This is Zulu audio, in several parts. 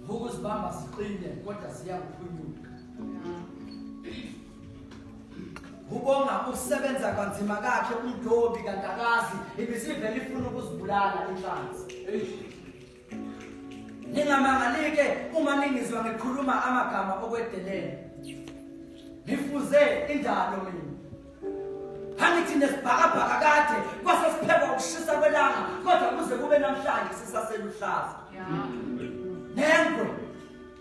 Ukuzibamba ziqine kodwa ziyangiphunyuka. Ubonga ukusebenza kanzima kakhe umdobi kanti akazi ibisivele ifuna ukuzibulala inhlanzi. Ningamangalike uma ningizwa ngikhuluma amagama okwedelela. Ngifuze indalo mina. Angithi nesibhakabhaka kade kwase siphekwa ukushisa kwelanga kodwa kuze kube namhlanje sisaseluhlaza. Nengwe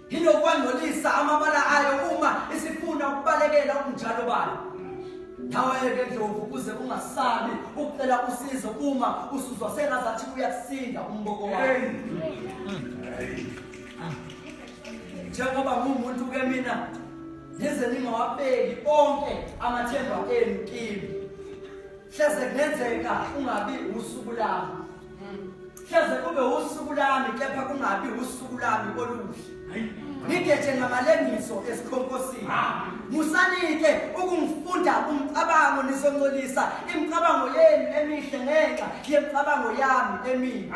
inokwangcolisa amabala ayo uma isifuna ukubalekela ubunjalo bayo. Nawe-ke Ndlovu ukuze ungasabi ukucela usizo uma usuzwa sengazathi uyakusinda umboko wakho. Njengoba nguwumuntu-ke mina nize ningawabeki onke amathemba enu kimi. Hleze kungenzeka ungabi usuku lami. Hleze kube usuku lami kepha kungabi usuku lami oluhle. Ngigeje ngamalengiso esikhonkosini. Musanike ukungifunda umcabango nizoncolisa imicabango yenu emihle ngenxa yemicabango yami emibi.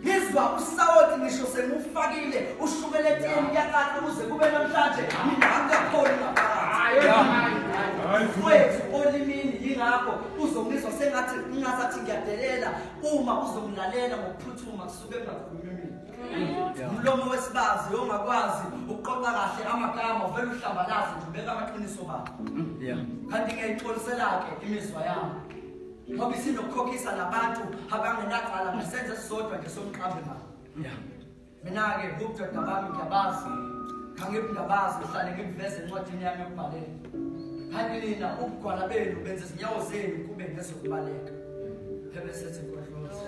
Ngizwa usawoti ngisho sengufakile ushukela etini kuyacaca kuze kube namhlanje mina angikapholi ngaphakathi. Mfowethu olimini yingakho uzongizwa sengathi ngingazathi ngiyadelela uma uzongilalela ngokuphuthuma kusuke kungakhulumi mina. Umlomo wesibazi ongakwazi ukuqoqa kahle amagama uvele uhlambalaze nje ubeka amaqiniso baba. Kanti ngiyayixolisela-ke imizwa yami. Ngoba isinokukhokhisa nabantu abangenacala ngesenzo esisodwa nje somqambi mali. Mina-ke ubudoda bami ngiyabazi, kangibungabazi ngihlale ngibuveza encwadini yami yokubhalela. Kanti nina ubugwala benu benza izinyawo zenu kube ngezokubaleka. Phebe sethi nkodlozi.